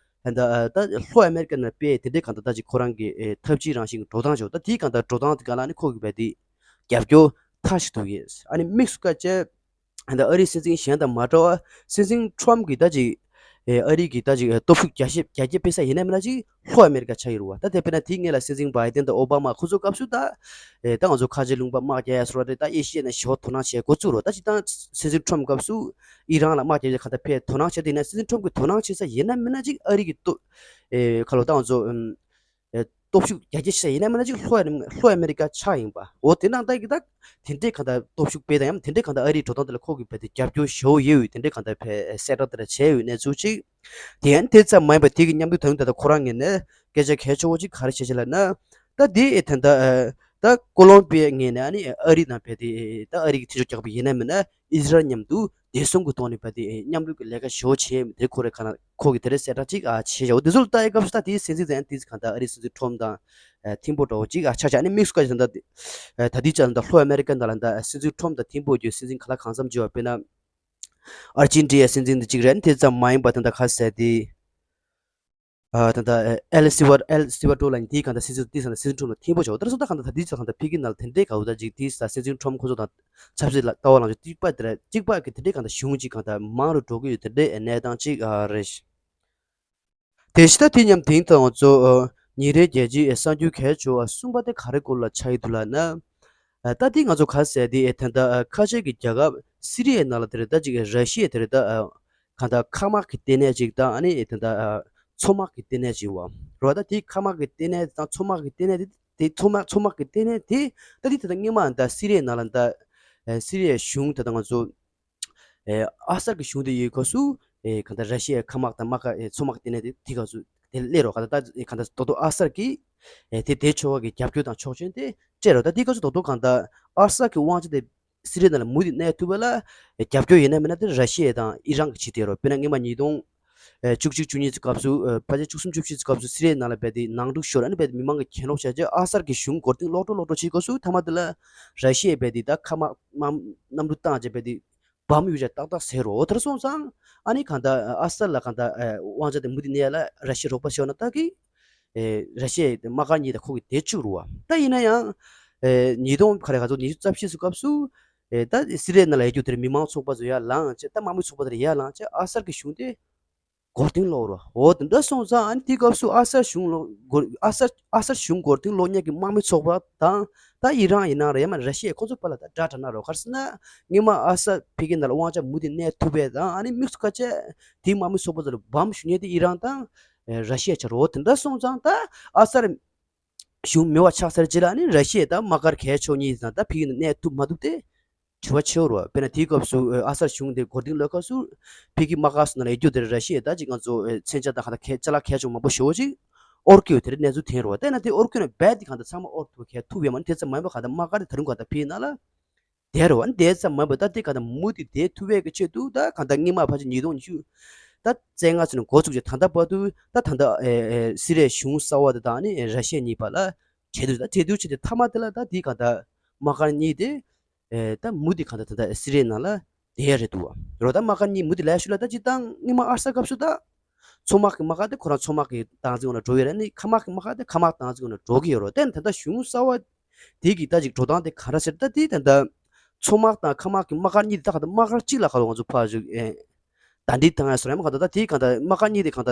ད་ད་ལྷོ་ཨ་མེ་རི་ཀ་ནང་སྤེལ་དེ་འདྲའི་གང་ལྟར་ད་ཅིག་ཁོ་རང་གི་ཨེ་འཐབ་ཇུས་རང་བཞིན་གྱི་འགྲོ་སྟངས་ཅིག་ད་དེའི་གང་ལྟར་འགྲོ་སྟངས་དེ་ག་ལ་ཨ་ནི་ཁོ་གི་བས་དེ་རྒྱབ་སྐྱོར་མཐའ་གཞུག་ཏུ་ཡོད། ཨ་ནི་དམིགས་སུ་བཀར་བྱས། ད་ཨ་རིའི་སྲིད་འཛིན་གཞན་དང་མ་འདྲ་བར་སྲིད་འཛིན་ཊམ་གྱིས་ད་ཅིག་ཨེ་ཨ་རི་གི་ད་ཅིག་ཨེ་སྟོབས་ཤུགས་རྒྱ་ཆེ་རྒྱ་སྐྱེད་སྤེལ་ས་ཡིན་ན་མིན་ན་ཅིག་ལྷོ་ཨ་མེ་རི་ཀ་ཆགས་ཀྱི་རེད་བ། ད་དེ་དཔེར་ན་དེའི་སྔོན་ལ་སྲིད་འཛིན་བྷའི་ཏན་དང་ཨོ་བྷ་མ་ཁོ་ཚོའི་སྐབས་སུ་ད་ཨེ་ད་ང་ཚོ་ཁ་ཆེ་ལུང་པ་དམག་རྒྱག་ཡ་སོགས་རེད། ད་ཨེ་ཤི་ཡའི་ནང་ཞེ་པོ་དོ་སྣང་བྱེད་འགོ་བཙུགས་རོགས། ད་ཅིག་ད་སྲིད་འཛིན་ཊམ་སྐབས་སུ་ཨི་རན་ལ་དམག་རྒྱག་ཡ་ག་ད་ཕེ་དོ་སྣང་བྱེད་དེ་ཡིན་ན་སྲིད་འཛིན་ཊམ་གྱིས་དོ་སྣང་བྱེད་ས་ཡིན་ན་མིན་ན་ཅིག་ཨ་རི་གི་ཏོ་ཨེ་ཁ་ལོ་ད་ང་ཚོ་ཨམ། ཨེ་ སྟོབས་ཤུགས་རྒྱ་སྐྱེད་ཆེ་ཡིན་ན་མིན་ན་ཅིག་ལྷོ་ཨ་ལྷོ་ཨ་མེ་རི་ཀ་ཆགས་ཡིན་པ། འོ་དེ་ནང་ད་གི་ད་དེ་འདྲའི་གང་ལྟར་སྟོབས་ཤུགས་སྤེལ་དང་ཡང་དེ་འདྲའི་གང་ལྟར་ཨ་རིའི་འགྲོ་སྟངས་དེ་ལ་ཁོ་གི་བས་དེ་རྒྱབ་སྐྱོར་ཞེ་པོ་ཡོད་ཡོད་དེ་འདྲའི་གང་ལྟར་བས་གསལ་བསྒྲགས་དེ་འདྲ་བྱས་ཡོད་གནས་ཚུལ་ཅིག་དེ་ཡང་དེ་ཙམ་མ་ཡིན་པ་དེ་གི་མཉམ་དུ་ད་དུང་ད་ལྟ་ཁོ་རང་ངོས་ནས་སྐད་ཆ་གལ་ཆེ་བོ་ཅིག་ག་རེ་བཤད་ཅེས་ལབ་ན། ད་དེ་ད་ལྟ་ད་ཀོ་ལོམ་པི་ཡའི་ངོས་ནས་ཨ་ནི་ཨ་རི་དང་བས་དེ་ད་ཨ་རི་གི་འཐེན་ཕྱུག་རྒྱག་པ་ཡིན་ན་མིན་ན་ཨི་ཟི་རལ་མཉམ་དུ་བདེ་སྲུང་གི་ཐོག་ནས་བས་དེ་མཉམ་རུབ་ཀྱི་ལས་ཀ་ཞེ་པོ་བྱས་དེ་ཁོ་རེ་ག་ན་ཁོ་གི་དེ་རེ་གསལ་བསྒྲགས་ཅིག་ཨ་བྱས་བཞག་འོ་དེ་ཚོ་ལ་ལྟ་ཡི་སྐབས་སུ་ད་དེའི་སྲིད་འཛིན་ཙན་དེ་གང་ལྟར་ཨ་རི་སྲིད་འཛིན་ཁྲོམ་དང་ཐིམ་པོ་འདྲ་བོ་ཅིག་ཨ་ཆ་ཆ་ཨ་ནི་དམིགས་སུ་བཀར་ཅིག་ད་ད་ད་ལྟའི་ཆ་ད་ལྷོ་ཨ་མེ་རི་ཀ་ནང་ལ་ད་སྲིད་འཛིན་ཁྲོམ་དང་ཐིམ་པོ་བརྒྱུད་སྲིད་འཛིན་ག་ལ་གང་འཚམ་བརྒྱུད་པ་དཔེར་ན། ཨར་ཇེན་ཊི་ཡའི་སྲིད་འཛིན་འདི་གཅིག་རེད། དེ་ཙམ་མ་ཡིན་པ་ད་ལྟ་ཁ་གསལ་དེ། ཨ་ད་ལྟ་ཨེལ་སི་བར་ཨེལ་སི་བར་ཏོ་ལ་ཡིན་དེའི་གང་ལྟར་སྲིད་འཛིན་དེ་ས་ན་སྲིད་འཛིན་ཁྲོམ་ལ་ཐིམ་པོ་བྱའོ། ད་སོ་ད་གང་ལྟར་ད་དེའི་ཆ་གང་ལྟར་ཕི་གི་ནང་ལ་དེ་འདྲའི་གའུ་ད་ཅིག་དེའི་ས་སྲིད་འཛིན་ཁྲོམ་ཁོ་ཚོ་དང་ཆབ་སྲིད་ལ་ལྟ་བ་ལངས་ཆོག་གཅིག་པ་དེ་ར་གཅིག་པ་གི་དེ་འདྲའི་གང་ལྟར་གཞུང་གཅིག་གང་ལྟར་མང་རུ་འགྲོ་གི་ཡོད་དེ་འདྲའི་གནས་སྟངས་གཅིག་ཨ་རེད། དེ་ཕྱི་ད་དེ་མཉམ་དེང་དང་ང་ཚོ་ཉིན་རེའི་རྒྱལ་སྤྱིའི་གསར་འགྱུར་གལ་ཆེ་བ་གསུམ་པ་དེ་ག་རེ་སྐོར་ལ་ཆགས་ཡོད་འདུག་ལབ་ན། ད་དེ་ང་ཚོ་ག་ཟེར་དེ་ད་ལྟ་ཁ་ཆེ་གི་རྒྱལ་ཁབ་སི་རི་ཡའི་ནང་ལ་དེ་རེད་ད་ཅིག་ར་ཤི་ཡའི་དེ་རེད་ད་གང་ལྟར་མཁའ་དམག་གི་ལྟེ་གནས་ཅིག་དང་ཨ་ནི་ད་ལྟ་མཚོ་དམག་གི་ལྟེ་གནས་ཅིག་བ་རོ། ད་དེ་མཁའ་དམག་གི་ལྟེ་གནས་དང་མཚོ་དམག་གི་ལྟེ་གནས་དེ་དེ་མཚོ་དམག་མཚོ་དམག་གི་ལྟེ་གནས་དེ་ད་དེ་ད་ལྟ་སྔོན་མ་ད་སི་རི་ཡའི་ནང་ལ་ད་སི་རི་ཡའི་གཞུང་ད་ལྟ་ང་ཚོ། ཨ་སར་གྱི་གཞུང་དེ་ཡོད་སྐབས་སུ་གང་ལྟར་ར་ཤི་ཡའི་མཁའ་དམག་དང་དམག་སྒར་མཚོ་དམག་ལྟེ་གནས་དེ་དེ་སྐབས་སུ་དེ་སླེབས་རོགས་གང་ལྟར་ད་གང་ལྟར་ཏོག་ཏོག་ཨ་སར་གྱིས་དེ་དེ་ཆོ་བ་གི་རྒྱབ་སྐྱོར་དང་ཆོག་མཆན་དེ་སྤྲད་རོགས། ད་དེ་སྐབས་སུ་ཏོག་ཏོག་གང་ལྟར་ཨ་སར་གྱི་དབང་ཆ་དེ་སི་རི་ནང་ལ་མུ་མཐུད་གནས་ཐུབ་པ་ལ་རྒྱབ་སྐྱོར་ཡིན་ན་མིན་ན་དེ་ར་ཤི་ཡ་དང་ཨི་རན་གྱིས་བྱེད་དེ་རོགས། དཔེར་ན་སྔོན་མ་ཉིས་སྟོང་བཅུ་གཅིག་བཅུ་གཉིས་ཀྱི་སྐབས་སུ་ཕལ་ཆེར་བཅུ་གསུམ་བཅུ་བཞི་ཀྱི་སྐབས་སུ་སི་རི་ནང་ལ་རྦད་དེ་ནང་འཁྲུག་ཤོར་ཨ་ནི་རྦད་དེ་མི་མང་གི་གྱེན་ལོག་བྱས་རྗེས་ཨ་སར་གྱི་གཞུང་མགོ་རྟིང་སློག་འགྲོ་སློག་འགྲོ་བྱེད་སྐབས་སུ་མཐའ་མ་དེ་ལ་ར་ཤི་ཡས་རྦད་དེ་ད་མཁའ་དམག་དམག་གནམ་གྲུ་བཏང་རྗེས་རྦད་དེ་བམ་ཡོད་ཅག་ཏག་ཏག་ཟེར་རོ། དེར་སོང་ཙང་ཨ་ནི་གང་ལྟར་ཨ་སར་ལ་གང་ལྟར་དབང་ཆ་དེ་མུ་མཐུད་གནས་ཡ་ལ་ར་ཤི་ཡས་རོགས་པ་བྱས་ན་ད་གི་ར་ཤི་ཡས་དམག་སྒར་གཉིས་དང་ཁོ་གི་དེ་བཅུག་རུ་བ། ད་ཡིན་ན་ཡང་ཉིས་སྟོང་ག་རེ་ག་ཚོད་ཉི་ཤུ་རྩ་བཞི་ཚོ་སྐབས་སུ་ད་སི་རི་ནང་ལ་ཡོད་རྒྱུ་དེར་མི་མང་ཚོགས་པ་ཚོ་ཡར་ལངས་བྱས་ད་དམག་མི་ཚོགས་པ་དེར་ཡར་ལངས་བྱས་ཨ་སར་གྱི་གཞུང་དེ་མགོ་རྟིང་སློག་རོ། འོ་དེ་འདྲ་སོང་ཙང་ཨ་ནི་དེའི་སྐབས་སུ་ཨ་སར་གཞུང་ལོ་མགོ་ཨ་སར་ཨ་སར་གཞུང་མགོ་རྟིང་སློག་མཁན་གྱི་དམག་མི་ཚོགས་པ་དང་ད་ཨི་རན་ཡིན་ན་རེད་ཡང་མ་རེད་ར་ཤི་ཡ་ཁོ་ཚོ་བར་ལ་ད་དགྲ་དྲག་ན་རོ། ག་རེ་ཟེར་ན་སྔོན་མ་ཨ་སར་ཕི་གི་ནང་ལ་དབང་ཆ་མུ་མཐུད་གནས་ཐུབ་པས་དང་ཨ་ནི་དམིགས་སུ་བཀར་བྱས་དེའི་དམག་མི་ཚོགས་པ་ཚོ་ལ་བམ་ཞུ་མཁན་དེ་ཨི་རན་དང་ར་ཤི་ཡ་ཆགས་རོ། འོ་དེ་འདྲ་སོང་ཙང་ད་ཨ་སར་གཞུང་མེད་པ་ཆགས་ཚར་རྗེས་ལ་ནི་ར་ཤི་ཡ་དང་དམག་སྒར་གལ་ཆེ་ཉིད་དང་ད་ཕི་གི་ནང་གནས་ཐུབ་མ་ཐུབ་དེ་དྲི་བ་ཆེ་བོ་རེད་བ། དཔེར་ན་དེའི་སྐབས་སུ་ཨ་སར་གཞུང་དེ་མགོ་རྟིང་སློག་སྐབས་སུ་ཕི་གི་དམག་སྒར་སོགས་ནང་ལ་ཡོད་རྒྱུ་དེར་ར་ཤི་ཡ་ད་ཅིག་ང་ཚོ་མཚོན་ཆ་དང་གང་ལྟར་གལ་ཅ་ལག་གལ་ཆེ་མང་པོ་ཞེ་པོ་ཅིག་དབོར་གྱི་ཡོད་དེ་རེད་གནས་ཚུལ་ཐོན་རེད་བ། དེ་ན་དེ་དབོར་གྱི་ཡོད་ན་རྦད་དེ་གང་ལྟར་ཚང་མ་དབོར་ཐུབ་གལ་ཐུབ་ཡོད་མ་རེད། དེ་ཙམ་མ་ཡིན་པ་གང་ལྟར་དམག་སྒར་དེ་ད་རུང་གང་ལྟར་ཕི་གི་ནང་ལ་དེ་རེད་བ། དེ་ཙམ་མ་ཡིན་པ་ད་དེ་གང་ལྟར་མུ་མཐུད་དེ་ཐུབ་པའི་གི་ཆེད་དུ་ད་གང་ལྟར་སྔོན་མ་ཕལ་ཆེར་ཉིས་སྟོང་ཉི་ཤུ་ད་རྩ་ལྔ་ཚོ་ནས་འགོ་བཙུགས་ཀྱི་ད་ལྟ་བར་དུ་ད་ད་ལྟ་ཨེ་ཨེ་སི་རི་ཡའི་གཞུང་གསར་བ་དེ་དང་ཨ་ནི་ར་ཤི་ཡ་གཉིས་བར་ལ་གྲོས་བསྡུར་ད་གྲོས་བསྡུར་བྱས་ཏེ་མཐའ་མ་དེ་ལ་ད་དེ་གང་ལྟར་དམག་སྒར་གཉིས་དེ་ཨེ་ད་མུ་མཐུད་གང་ལྟར་ད་ལྟ་སི་རི་ཡའི་ནང་ལ་བསྡད་ཡ་རེད་འདུག་བ། རོ་ད་དམག་སྒར་གཉིས་མུ་མཐུད་ལས་ཞུ་ལ་ད་སྤྱིར་བཏང་སྔོན་མ་ཨ་སར་སྐབས་སུ་ད་མཚོ་དམག་གི་དམག་སྒར་དེ་ཁོ་རང་མཚོ་དམག་གི་སྟངས་འཛིན་འོག་ལ་འགྲོ་ཡོད་རེད། ཨ་ནི་མཁའ་དམག་གི་དམག་སྒར་དེ་མཁའ་དམག་སྟངས་འཛིན་འོག་ལ་འགྲོ་གི་ཡོད་རོ། དེ་ནི་ད་ལྟ་གཞུང་གསར་བ་དེ་གི་ད་ཅིག་འགྲོ་སྟངས་དེ་ག་འདྲ་ཟེར་ད་དེ་ད་ལྟ་མཚོ་དམག་དང་མཁའ་དམག་གི་དམག་སྒར་གཉིས་དེ་ད་ག་ད་དམག་སྒར་གཅིག་ལ་ག་ལ་ང་ཚོ་ཕར་ཞིག་ཨེ་ད་འདི་དང་ཨེ་སོ་རེད་མ་ག་ད་ད་དེ་ག་ད་དམག་སྒར་གཉིས་དེ་ག་ད་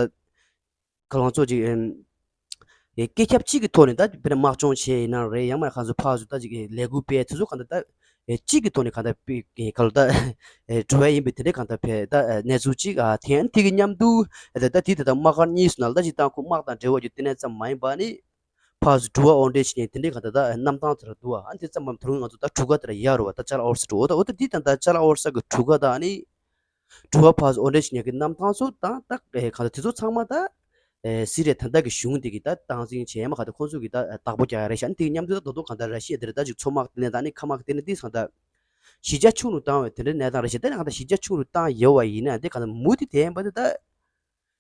ག་ལ་ང་ཚོ་ཅིག་ཨེ་ཨེ་སྐད་ཁྱབ་གཅིག་གི་ཐོག་ནས་ད་དཔེར་ན་དམག་སྦྱོང་བྱས་ཡིན་ན་རེད་ཡང་མ་ག་ཚོ་ཕར་ཚོ་ད་ཅིག་ཨེ་ལས་འགུལ་སྤེལ་དེ་ཚོ་ག་ད་ད་ཨེ་གཅིག་གི་ཐོག་ནས་ག་ད་སྤེལ་ཨེ་ག་ལ་ད་ཨེ་འགྲོ་ཡ་ཡིན་པའི་དེ་འདྲའི་ག་ད་བས་ད་ཨེ་གནས་ཚུལ་གཅིག་ཨ་དེ་ཡང་དེ་གི་མཉམ་དུ་ཨེ་ད་ད་དེ་ད་ད་དམག་སྒར་གཉིས་སུ་ན་ལ་ད་ཅིག་ད་ཁོ་དམག་དང་འབྲེལ་བ་ཡོད་དེ་ནས་ཙམ་མ་ཡིན་པ་ནི། ཕར་ཚུར་འགྲུལ་པ་དབོར་འདྲེན་བྱེད་མཁན་དེ་འདྲའི་གང་ལྟར་ད་རྣམ་ཐར་དེ་འདྲ་འདུག་ཨ། ཨ་ནི་དེ་ཙམ་མམ་དོ་རུང་ང་ཚོ་ད་གྲུ་ཁ་དེ་འདྲ་ཡར་རུ་བ་ད་ཅ་ལག་དབོར་ས་འགྲོ་འོ་ད་འོ་ད་འདི་ད་ད་ཅ་ལག་དབོར་ས་གི་གྲུ་ཁ་དང་ཨ་ནི་འགྲུལ་པ་ཕར་ཚུར་དབོར་འདྲེན་བྱེད་མཁན་གྱི་རྣམ་ཐར་ཚོ་དང་ད་གང་ལྟར་དེ་ཚོ་ཚང་མ་ད་སི་རི་ཡ་ད་ལྟ་གི་གཞུང་དེ་གི་ད་སྟངས་འཛིན་བྱས་མ་གང་ལྟར་ཁོང་ཚོ་གི་ད་བདག་པོ་རྒྱག་ཡ་རེད་ཤག་ཨ་ནི་དེ་གི་མཉམ་དུ་ད་དོ་དོ་གང་ལྟར་ར་ཤི་ཡ་དེ་འདྲ་ད་ཅིག་མཚོ་དམག་དེ་ནས་ད་ཨ་ནི་མཁའ་དམག་དེ་ནས་འདི་ཚང་ད་གཞི་རྒྱ་ཆུང་རུ་བཏང་བའི་དེ་འདྲའི་གནས་སྟངས་རེད་ཤག་ད་ནི་གང་ལྟར་གཞི་རྒྱ་ཆུང་རུ་བཏང་ཡོད་པ་ཡིན་ན་འདི་གང་ལྟར་མུ་མཐུད་དེ་ཡིན་པ་འདི་ད།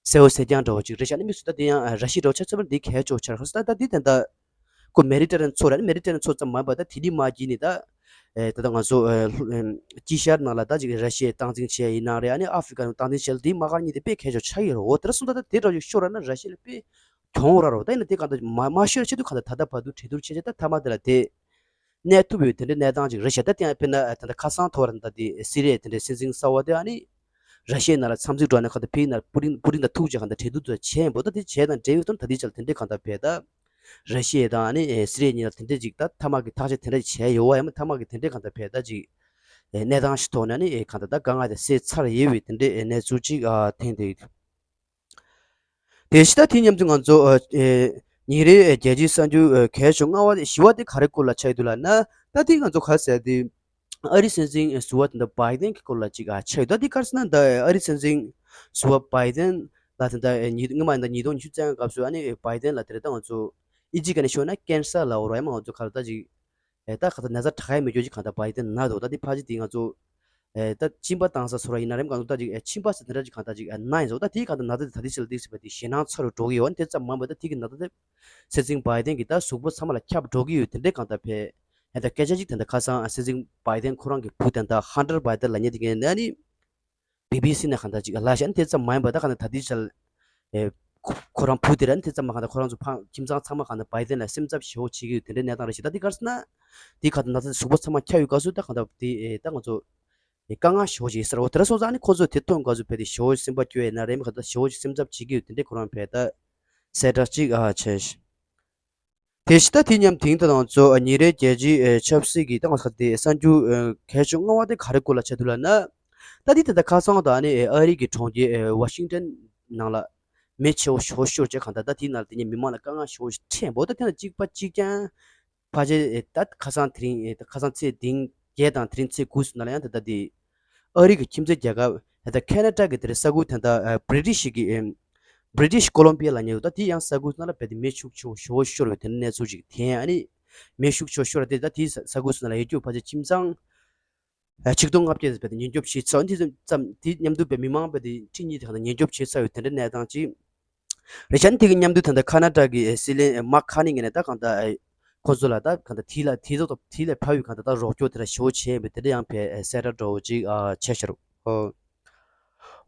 གསལ་བོ་གསལ་རྐྱང་འདྲ་བོ་ཅིག་རེད་ཤག་ནི་དམིགས་སུ་ད་དེ་ཡང་ར་ཤི་ཡ་འདྲ་བོ་ཆ་ཚང་མ་འདི་གལ་ཆེ་བོ་ཆགས་ཁ་སང་ད་ད་འདི་ད་ད་ཁོ་མེ་ཌི་ཊེ་རེ་ནི་མཚོ་རེད། ནི་མེ་ཌི་ཊེ་རེ་ནི་མཚོ་ཙམ་མ་ཡིན་པ་ད་དེ་འདི་མ་གྱིས་ནི་ད་ད་ལྟ་ང་ཚོ་དཀྱིལ་ཤར་ནང་ལ་ད་ཅིག་ར་ཤི་ཡས་སྟངས་འཛིན་བྱས་ཡིན་ན་རེད། ཨ་ནི་ཨ་ཧྥི་རི་ཀ་ནང་སྟངས་འཛིན་བྱས་ལ་དེའི་དམག་སྒར་གཉིས་དེ་དཔེ་གལ་ཆེ་བོ་ཆགས་ཀྱི་རེད། འོ་དེ་འདྲ་སོང་ད་ད་དེ་འདྲ་ཅིག་ཤོར་ར་ན་ར་ཤི་ཡ་ལ་དཔེ་གྱོང་ར་རོ། ད་ཡིན་ན་དེ་གང་ལྟར་མ་མ་ཤོར་ཆེད་དུ་གང་ལྟར་ད་ལྟ་བར་དུ་གྲོས་བསྡུར་བྱས་བྱས་ད་མཐའ་མ་དེ་ལ་དེ། གནས་ཐུབ་ཡོད་དེ་འདྲའི་གནས་སྟངས་ཅིག་རེད་ཤག་ད་དེ་ཡང་དཔེར་ན་ད་ལྟ་ཁ་སང་ཐོག་ར་ད་དེ་སི་རི་ཡའི་དེ་འདྲའི་སྲིད་འཛིན་གསར་བ་དེ་ཨ་ནི་ར་ཤི་ཡའི་ནང་ལ་འཚམས་གཟིགས་འགྲོ་ནས་གང་ལྟར་ཕི་ན་པུ་ཏིན་པུ་ཏིན་དང་ཐུག་བྱས་གང་ལྟར་གྲོས་བསྡུར་དུ་བྱས་ཡིན་པོ། ད་དེ་བྱས་དང་འབྲེལ་བའི་དོན་ད་དེ་ཆ་ལ་དེ་འདྲའི་གང་ལྟར་བས་ད་ར་ཤི་ཡ་དང་ཨ་ནི་སི་རི་ཡའི་གཉིས་ལ་དེ་འདྲའི་ཅིག་ད་མཐའ་དམག་གི་ཐག་གཅོད་དེ་འདྲ་བྱས་ཡོད་བ་ཡང་མཐའ་དམག་གི་དེ་འདྲའི་གང་ལྟར་བས་ད་ཅིག་གནས་སྟངས་ཤིག་ཐོག་ནས་ཨ་ནི་གང་ལྟར་ད་དཀའ་ངལ་དེ་སེལ་ཚར་ཡོད་པའི་དེ་འདྲའི་གནས་ཚུལ་ཅིག་ཐོན་ཏེ་ཡོད། དེ་ཕྱི་ད་དེ་མཉམ་དུ་ང་ཚོ་ཨེ་ ཉིན་རེའི་རྒྱལ་སྤྱིའི་གསར་འགྱུར་གལ་ཆེ་ཤོས་ལྔ་པ་དེ་བཞི་པ་དེ་ག་རེ་སྐོར་ལ་ཆགས་ཡོད་འདུག་ལབ་ན། ད་དེ་ང་ཚོ་ག་ཟེར་དེ། ཨ་རིའི་སྲིད་འཛིན་ཟུར་པ་དེ་འདྲ་བྷའི་ཏན་གྱི་སྐོར་ལ་ཅིག་ཨ་ཆགས་ཡོད། ད་དེ་ག་རེ་ཟེར་ན་ད་ཨ་རིའི་སྲིད་འཛིན་ཟུར་པ་བྷའི་ཏན་ལ་དེ་འདྲ་ཉིས་སྔོན་མ་ད་ཉིས་སྟོང་ཉི་ཤུ་རྩ་ལྔ་སྐབས་སུ་ཨ་ནི་བྷའི་ཏན་ལ་དེ་རེད། ད་ང་ཚོ་ཨི་ཇི་ག་ནས་ཤོད་ན་ཀེན་སར་ལ་འོ་ར་ཡ་མ་ང་ཚོ་ག་ལ་ད་ཅིག་ཨེ་ད་ག་ད་ན་ཚ་དྲག་ཡ་མེད་རྒྱུ་ཅིག་གང་ལྟར་བྷའི་ཏན་ན་འདུག་ད་དེ་ཕལ་ཆེར་དེ་ང་ཚོ་ཨེ་ད་གཅིན་པ་བཏང་ས་སོ་ར་ཡིན་ན་རེམ་གང་ད་ཅིག་ཨེ་གཅིན་པ་ཟེར་དེ་འདྲ་ཅིག་གང་ད་ཅིག་ཨེ་ན་ཡིན་ཟོ། ད་དེ་གང་ད་ན་ཚ་དེ་ད་དེ་ཆེ་ལ་དེ་ཟེར་བ་དེ་ཞེད་སྣང་ཚ་རུ་འགྲོ་གི་ཡོད། དེ་ཙམ་མང་པ་ད་དེ་གི་ན་ཚ་དེ་སྲིད་འཛིན་བྷའི་ཏན་གི་ད་གཟུགས་པོ་ཚང་མ་ལ་ཁྱབ་འགྲོ་གི་ཡོད། དེ་འདྲའི་གང་ད་ཕེ་ཨེ་ད་སྐད་ཆ་ཅིག་དེ་འདྲ་ཁ་སང་སྲིད་འཛིན་བྷའི་ཏན་ཁོ་རང་གི་བུ་དེ་འདྲ་ཧན་ཏར་བྷའི་ཏན་ལབ་མཁན་དེ་གི་ནས་ནི་བྷི་བྷི་སི་ནས་གང་ད་ཅིག་ལབ་ཤག་དེ་ཙམ་མ་ཡིན་པ་ད་གང་ད་ད་དེ་ཆ་ལ་ཨེ་ཁོ་ཁོ་རང་བུ་དེ་ར་དེ་ཙམ་མ་གང་ད་ཁོ་རང་ཚོ་ཕ་ཁྱིམ་ཚང་ཚང་མ་གང་ད་བྷའི་ཏན་ལ་སེམས་འཚབ་ཞེ་པོ་བྱེད་ཀྱི་ཡོད། དེ་འདྲའི་གནས་སྟངས་རེད་ཤག་ད་དེ་ག་རེ་ཟེར་ན་དེ་གང་ད་ན་ཚ་དེ་གཟུགས་པོ་ཚང་མ་ཁྱབ་ཡོད་སྐབས་སུ་ད་གང་ད་དེ་ཨེ་ད་ང་ཚོ་དཀའ་ངལ་ཞེ་པོ་ཅིག་ཡོད་ས་རེད། འོ་དེ་འདྲ་སོང་ཙང་ཨ་ནི་ཁོ་ཚོས་དེ་མཐོང་སྐབས་སུ་ཕེ་དེ་ཞེ་པོ་སེམས་པ་སྐྱོ་ཡས་ན་རེད་མ་ག་ད་ཞེ་པོ་ཅིག་སེམས་འཚབ་བྱེད་ཀྱི་ཡོད། དེ་འདྲས་ཁོ་རང་ཕེ་ད་གསལ་བསྒྲགས་ཅིག་ཨ་བྱས་ཤག་དེ་བཞིན་ད་དེ་མཉམ་དེང་ད་དང་ཚོ་ཉིན་རེའི་རྒྱལ་སྤྱིའི་ཆབ་སྲིད་ཀྱི་ད་ང་ཚོ་དེ་གསར་འགྱུར་གལ་ཆེ་ཤོས་ལྔ་པ་དེ་ག་རེ་སྐོར་ལ་ཆགས་འདུག་ལབ་ན། ད་དེ་ད་ལྟ་ཁ་སང་ད་ཨ་ནི་ཨ་རི་གི་གྲོང་ཁྱེར་ཝ་ཤིང་ཏན་ནང་ལ་མེ་ཆེ་བོ་ཞེ་པོ་ཤོར་བྱས་གང་ད་ད་དེ་ནང་ལ་དེ་ཉིད་མི་མང་ལ་དཀའ་ངལ་ཞེ་པོ་ཞིག་འཕྲད་འབོ། ད་དེ་ན་གཅིག་པ་གཅིག་རྐྱང་ཕལ་ཆེར་ཨེ་ད་ཁ་སང་དེ་རིང་ཨེ་ད་ཁ་སང་ཚེས་བདུན་བརྒྱད་དང་དེ་རིང་ཚེས་དགུ་ཙམ་ནང་ལ་ཡང་ད་ལྟ་དེ་ཨ་རི་གི་ཁྱིམ་མཚེས་རྒྱལ་ཁབ་ད་ལྟ་ཁེ་ན་ཌ་གི་དེ་རིང་ས་ཁུལ་ད་ལྟ་ཨ་བྷི་རི་ཊི་ཤི་གི་ཨེམ་བྷི་རི་ཊི་ཤི་ཀོ་ལོམ་བི་ཡ་ལབ་མཁན་ཡོད། ད་དེ་ཡང་ས་ཁུལ་ནང་ལ་རྦད་དེ་མེ་ཤུགས་ཆེ་བོ་ཞེ་པོ་ཤོར་བའི་དེ་འདྲ་གནས་ཚུལ་ཅིག་དེ་ཡང་ཨ་ནི་མེ་ཤུགས་ཆེ་བོ་ཤོར་བ་དེ་ད་དེ་ས་ས་ཁུལ་ནང་ལ་ཡོད་རྒྱུ་ཕལ་ཆེར་ཁྱིམ་ཚང་ཨ་ཆིག་སྟོང་ལྔ་བརྒྱ་རྦད་དེ་ཉེན་སྐྱོབ་བྱས་ཚར། དེ་ཙམ་དེ་མཉམ་དུ་རྦད་མི་མང་རྦད་དེ་ཁྲི་གཉིས་དེ་གང་ལྟར་ཉེན་སྐྱོབ་བྱས་ཚར་བའི་དེ་འདྲ་གནས་སྟངས་ཅིག་རེད་ཤག་དེ་གི་མཉམ་དུ་ད་ལྟ་ཁ་ན་ཌ་གི་ཨེ་སྲིད་བློན་ཨེ་མཱག་ཁ་ནི་ངོས་ནས་ད་གང་ལྟར་ཨེ་ཁོ་ཚོ་ལ་ད་གང་ལྟར་དེ་ལ་དེ་ཚོ་དེ་ལ་ཕབ་ཡོད་གང་ལྟར་ད་རོགས་སྐྱོར་དེ་ལ་ཞེ་པོ་བྱས་ཡོད་པའི་དེ་འདྲ་ཡང་ཕེ་ཨེ་གསལ་བསྒྲགས་འདྲ་བོ་ཅིག་ཨ་བྱས་ཤག་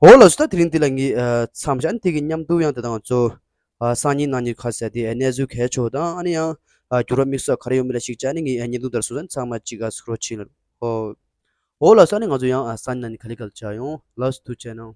འོ་ལགས་སོ། ད་དེ་རིང་འདི་ལ་ངས་ཨ་མཚམས་བཞག་དེ་གི་མཉམ་དུ་ཡང་ད་ལྟ་ང་ཚོ་ཨ་སང་ཉིན་གནངས་ཉིན་ག་ཟེར་དེ་ཨེ་གནས་ཚུལ་གལ་ཆེ་བོ་དང་ཨ་ནི་ཡང་ཨ་འགྱུར་བ་དམིགས་བསལ་ག་རེ་ཡོད་མེད་ལ་ཞིག་བྱས་ནས་ངས་ཨ་བརྙན་ཐུང་དེར་སོང་ཙང་ཚང་མ་གཅིག་ཨ་གཟིགས་རོགས་བྱེད་ལ། འོ་ལགས་སོ། ཨ་ནི་ང་ཚོ་ཡང་ཨ་སང་ཉིན་གནངས་ཉིན་ག་ལེ་ག་ལེ་མཇལ་ཡོང་། ལགས་སོ། ཐུགས་རྗེ་གནང་།